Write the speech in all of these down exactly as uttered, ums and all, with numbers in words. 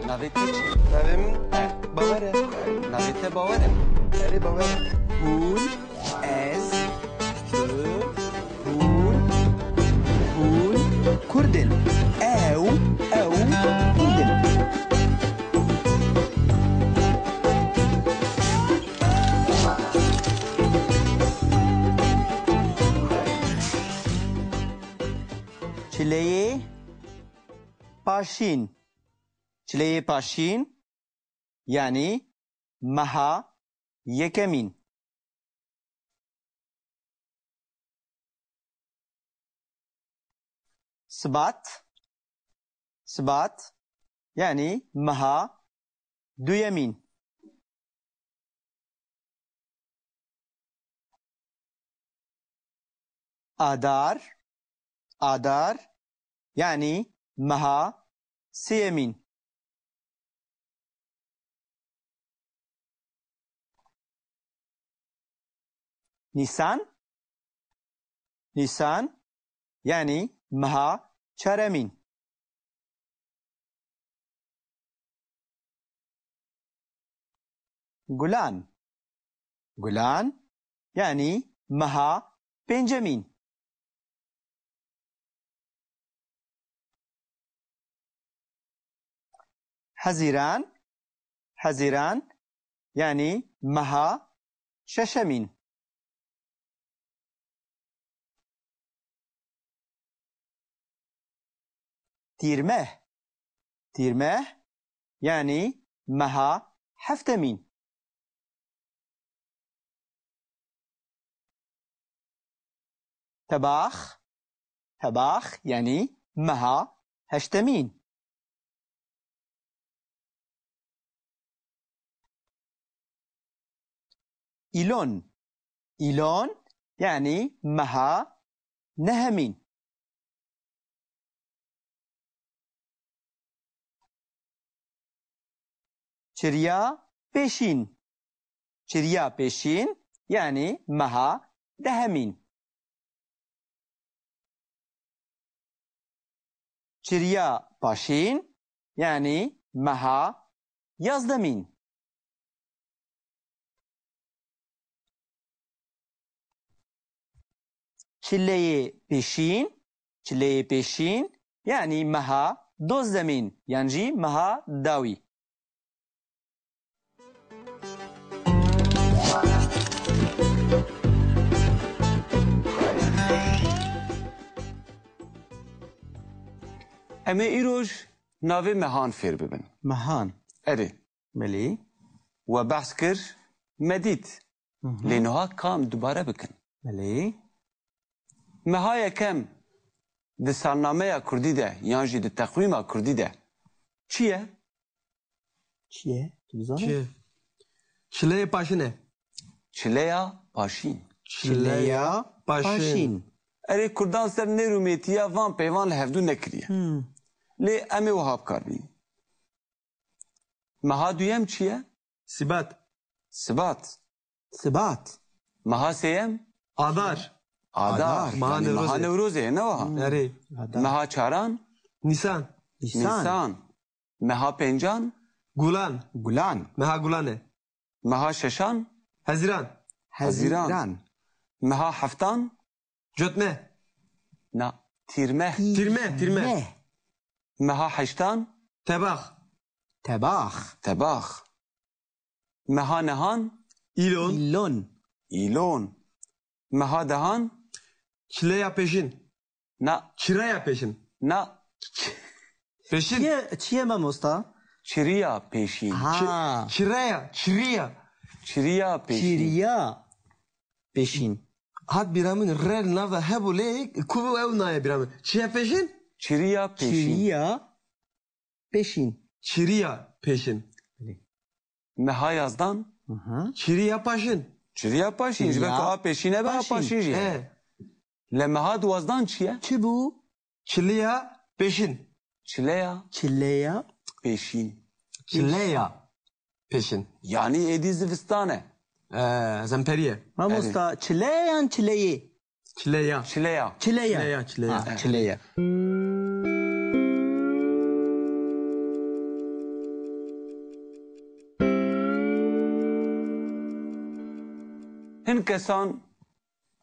Navê te çi? Navê min Bawer e. Navê te Bawer e? Erê, Bawer e. Hûn, ez, tu, hûn, hûn Kurd in. Ew, ew Kurd in. Çileyê paşîn. Çileyê paşîn, yanî meha yekemîn. Sibat, sibat, yanî meha duyemîn. Adar, adar, yanî meha sêyemîn. Nîsan, nîsan, yanî meha çaremîn. Gulan, gulan, yanî meha pêncemîn. Hezîran, hezîran, yanî meha şeşemîn. Tîrmeh, tîrmeh, yanî meha heftemîn. Tebax, tebax, yanî meha heştemîn. Îlon, îlon, yanî meha nehemîn. Çiriya pêşîn. Çiriya pêşîn, yanî meha dehemîn. Çiriya paşîn, yanî meha yazdemîn. Çileyê pêşîn, çileyê pêşîn, yanî meha dozdemîn, yan jî meha dawî. Em ê îroj navê mehan fêr bibin. Mehan. Erê. Belê. We behs kir, me dît. Hı hı. Lê niha ka em dubare bikin. Belê. Meha yekem di salnameya kurdî de yan jî di teqwîma kurdî de çi ye? Çi ye? Tu dizanî? Çi ye? Çileyê paşîn e. Çileya paşîn. Çileya paşîn. Erê, kurdan ser nêr û mêtiya van peyvan li hevdû nekiriye. Hmm. Lê em ê wiha bi kar bînin. Meha duyem çi ye? Sibat. Sibat. Sibat. Meha sêyem? Adar. Adar. Adar. Meha Yanî meha Newrozê. Newrozê ye, ne wiha? Hmm. Erê. Adar. Meha çaran? Nîsan. Nîsan. Nîsan. Meha pêncan? Gulan. Gulan. Meha Gulan e. Meha şeşan? Hezîran. Hezîran. Hezîran. Meha heftan? Cotme. Na. Tîrmeh. Tîrmeh, tîrmeh. Tîrmeh. Meha heştan? Tebax. Tebax. Tebax. Meha nehan? Îlon. Îlon. Îlon. Meha dehan? Çileya pêşîn. Na. Çireya pêşîn. Na. Pêşîn. Çi ye, çi ye mamosta? Çiriya pêşîn. Ha. Çi-, çireya, çiriya. Çiriya pêşîn. Çiriya pêşîn. Hat bîra min re li nav de hebû lê ku ew naye bîra min. Çi ye pêşîn? Çiriya pêşîn. Çiriya pêşîn. Çiriya pêşîn. Belê. Meha yazdan? Aha. Çiriya paşîn. Çiriya paşîn. Ji ber Çiriya ku a pêşîn e, be a paşîn. Paşîn jî. He. Le meha duwazdan çi ye? Çi bû? Çiliya pêşîn. Çileya Çileya. Pêşîn. Çileya pêşîn. Yanî êdî zivistan e. Ee, zemperî ye. Mamosta, çile yan çileyê? Çileya. Çileya. Çileya. Çileya, çileya. Ha, çileya. Hin kesan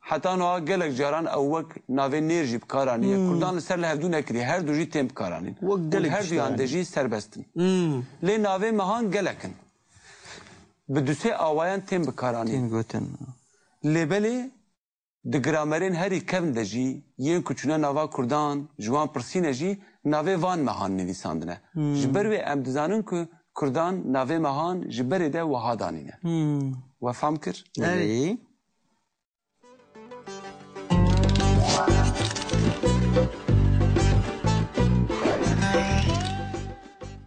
heta niha gelek caran ew wek navê nêr jî bi kar aniye. Hmm. Kurdan li ser li hevdû nekiriye, her du jî tên bi kar anîn. Wek gelek Û her duyan de jî serbest in. Hmm. Lê navê mehan gelek in. Bi du sê awayan tên bi kar anîn. Tên gotin. Lê belê di gramerên herî kevn de jî, yên ku çûne nava kurdan, ji wan pirsîne jî, navê van mehan nivîsandine. Hmm. Ji ber wê em dizanin ku kurdan navê mehan ji berê de wiha danîne. Hmm. We fam kir? Erê.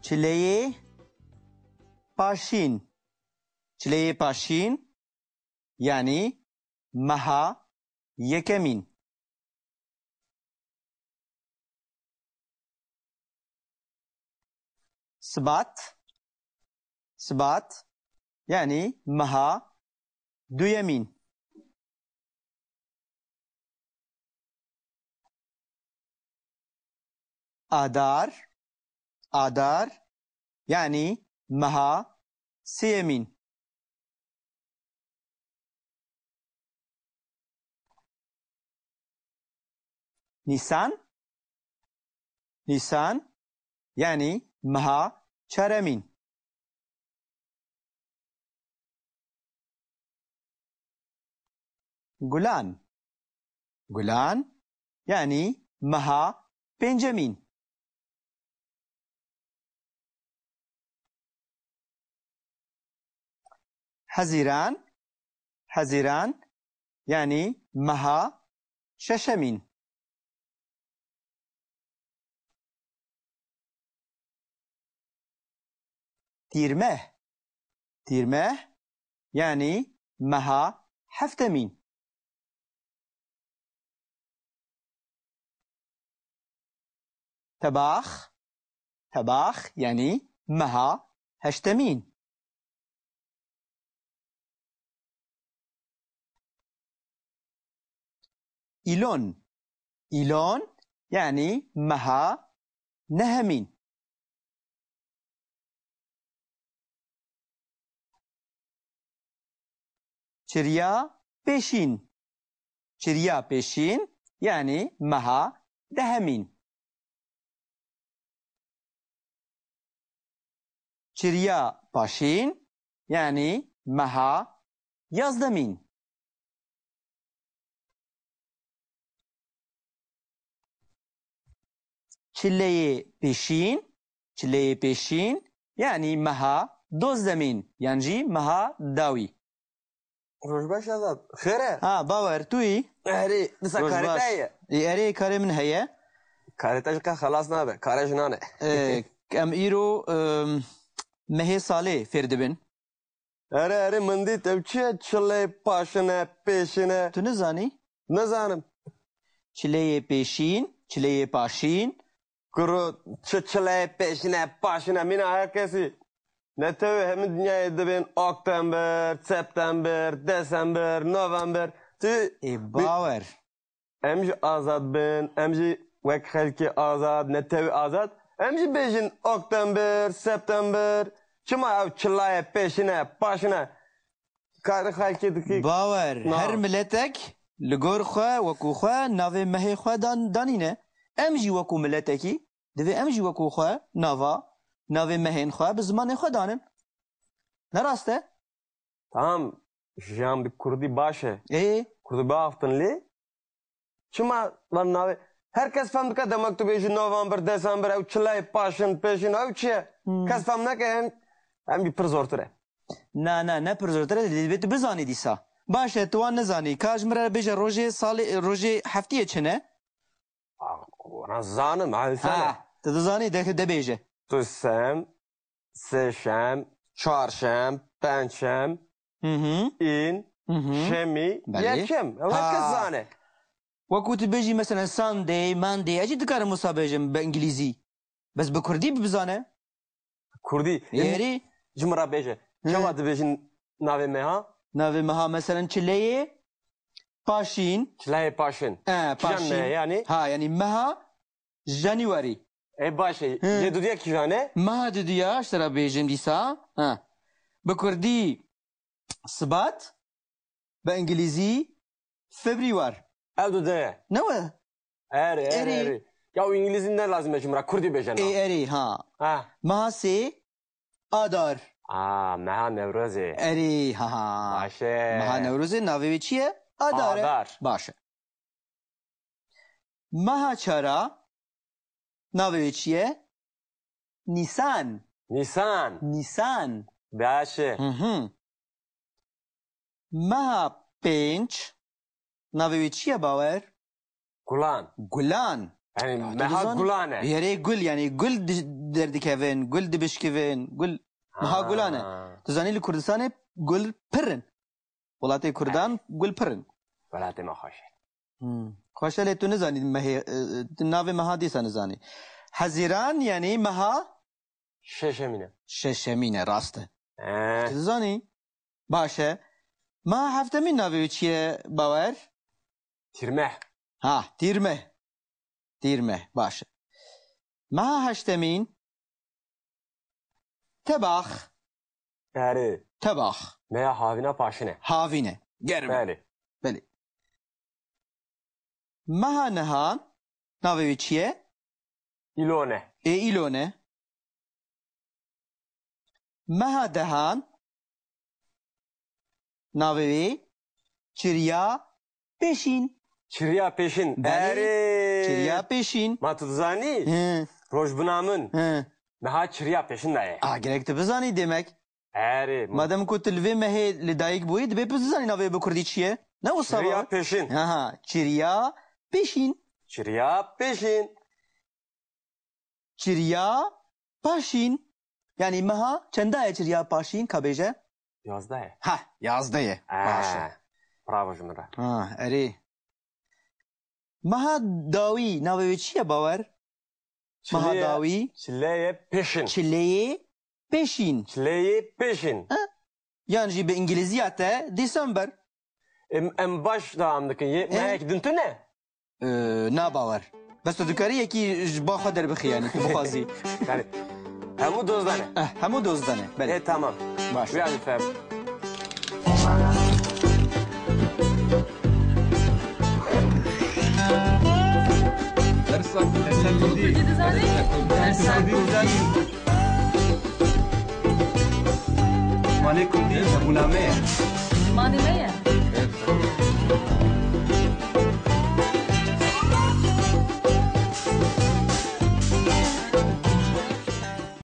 Çileyê paşîn. Çileyê paşîn, yanî meha yekemîn. Sibat, sibat, yanî meha duyemîn. Adar, adar, yanî meha sêyemîn. Nîsan, nîsan, yanî meha çaremîn. Gulan, gulan, yanî meha pêncemîn. Hezîran, hezîran, yanî meha şeşemîn. Tîrmeh, tîrmeh, yanî meha heftemîn. Tebax, tebax, yanî meha heştemîn. Îlon, îlon, yanî meha nehemîn. Çiriya pêşîn. Çiriya pêşîn, yanî meha dehemîn. Çiriya paşîn, yanî meha yazdemîn. Çileyê pêşîn, çileyê pêşîn, yanî meha dozdemîn, yan jî meha dawî. Rojbaş Azad. Xêr e? Ha, Bawer, tu yî? Erê, disa Roj karê baş. Te ye? Ê, erê, karê min heye. Karê te ji qe xelas nabe, kare jinan e. Ê, em îro, em, mehê salê fêr dibin. Erê, erê, min dît, ew çi ye? Çilê paşin e, pêşin e. Tu nizanî? Nizanim. Çileyê pêşîn, çileyê paşîn. Kuro, çi çileyê pêşin e, paşin e, mîna her kesî. Netewê hemî dinyayê dibên Oktember, September, Desember, November. Tu Ê, bi- Bawer. Em jî azad bin, em jî wek xelkê azad, netewê azad, em jî bêjin Oktember, September. Çima ew çilayê pêşin e, paşin e? Karê xelkê dikî. Bawer, Na. Her miletek li gor xwe, wekû xwe, navê mehê xwe dan-, danîne. Em jî wekû miletekî, divê em jî wekû xwe nava, navê mehên xwe bi zimanê xwe danin. Ne rast e? Tamam, jiyan bi kurdî baş e. Ê? Kurdî biaftin lê. Çima van navê? Her kes fem dike, demek tu bêjî November, Desember, ew çilayê paşin, pêşin, ew çi ye? Hmm. Kes fem neke, em, em jî pir zortir e. Na, na, ne pir zortir e, divê tu bizanî dîsa. Baş e, tu wan nizanî. Ka ji min re bêje rojê salê, rojê heftiyê çi ne? Ah, wana zanim, ha, insane. Ha, tu dizanî, de, de bêje. Tu sem, sêşem, çarşem, pençem, Hı hı. în, Hı hı. şemî, Belê. yekem. Ew her kes Ha. zane. Wekû tu bêjî, mesela, Sunday, Monday, ez jî dikarim wisa bêjim bi îngilîzî. Bes bi kurdî bizane. Kurdî. Êrî. Ji min re bêje. Hı. Çawa dibêjin navê meha? Navê meha, mesela, çileyê paşîn. Çileyê paşin. E, Kîjan paşîn. Mehe yani? Ha, yani meha January. E, baş e. Hı. Yê dudiya kîjan e? Meha dudiya, ji te re bêjim dîsa. Ha. Bi kurdî sibat. Bi îngilîzî Febrîwar. Ev du de ye. Ne we? Erê, erê, Erê. erê. Ya û îngilîzî ne lazim e ji min re, kurdî bêje na. Ê, erê, ha. Ha. Meha sê Adar. Aa, meha Newrozê. Erê, ha, ha. Baş e. Meha Newrozê navê wê çi ye? Adar e. Adar. Baş e. Meha çara navê wê çi ye? Nîsan. Nîsan. Nîsan. Baş e. Hı hı. Meha pênc navê wê çi ye, Bawer? Gulan. Gulan. Yani Ya, tu meha dizanî? gulan e. Yerê gul, yani gul di-, derdikevin, gul dibişkivin, gul. Meha gulan e. Ha. Tu zanî li Kurdistanê gul pir in. Welatê Kurdan Ay. gul pir in. Welatê me xweş e. Hmm. Xweş e, lê tu nizanî mehê, e, e, tu navê meha dîsa nizanî. Hezîran, yani meha Şeşemîn e. Şeşemîn e, rast e. He. Tu dizanî? Baş e. Meha heftemîn navê wê çi ye, Bawer? Tîrmeh. Ha, tîrmeh. Tîrmeh, baş e. Meha heştemîn Tebax. Erê. Tebax. Meha havîna paşin e. Havîn e. Germ e. Belê. Belê. Meha nehan navê wê çi ye? Îlone. Ê, îlone. Meha dehan navê wê çiriya pêşîn. Çiriya pêşîn. Belê, Erê. çiriya pêşîn. Ma tu dizanî? He. Rojbina min. He. Meha çiriya pêşîn de ye. A, gerek tu bizanî demek. Erê. Madem ku tu li vê mehê li dayik bûyî, dibê tu bizanî navê bi kurdî çi ye? Ne wisa Çiriya baba? pêşîn. Aha, çiriya pêşîn. Çiriya pêşîn. Çiriya paşîn. Yani meha çenda ye çiriya paşîn, ka bêje? Yazdeh ye. Ha, yazdeh ye. Ee, Baş e. Bravo ji min re. Ha, erê. Meha dawî, navê wê çi ye, Bawer? Meha Çileye, dawî. Çileyê pêşin. Çileyê pêşîn. Çileyê pêşin. Ha? Yan jî bi îngilîziya te December. Em, em baş dewam dikin. Yê, Em- mehek din tune? Ee, na, Bawer. Bes tu dikarî yekî ji ba xwe derbixî, yani, tu bixwazî. Yani, hemû dozdane. Eh, hemû dozdane, belê. E, tamam. Baş. Uyanî fem. Dersa Kurdî dizanî? Dersa Kurdî dizanî? Zimanê Kurdî hebûna me ye. Zimanê me ye.